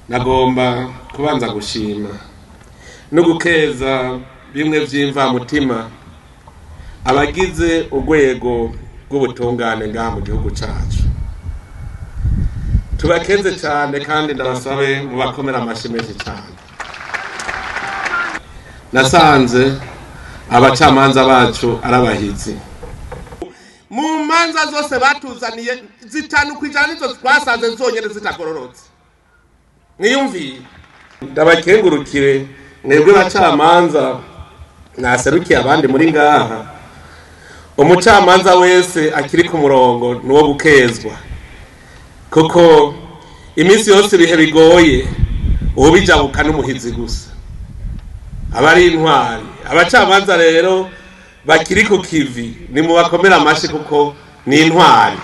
Nagomba kubanza gushima no gukeza bimwe vy'imvamutima abagize urwego rw'ubutungane ngaha mu gihugu cacu. Tubakeze cyane kandi ndabasabe mubakomera amashyi menshi cyane. Nasanze abacamanza bacu ari abahizi mu manza zose batuzaniye. 5% nizo twasanze zonyine zitagororotse. Mwiyumviye, ndabakengurukire mwebwe bacamanza mwaserukiye abandi muri ngaha. Umucamanza wese akiri ku murongo ni uwo gukezwa, kuko iminsi yose ibihe bigoye ubijabuka n'umuhizi gusa aba ari intwari. Abacamanza rero bakiri ku kivi ni mu bakomera amashi, kuko ni intwari.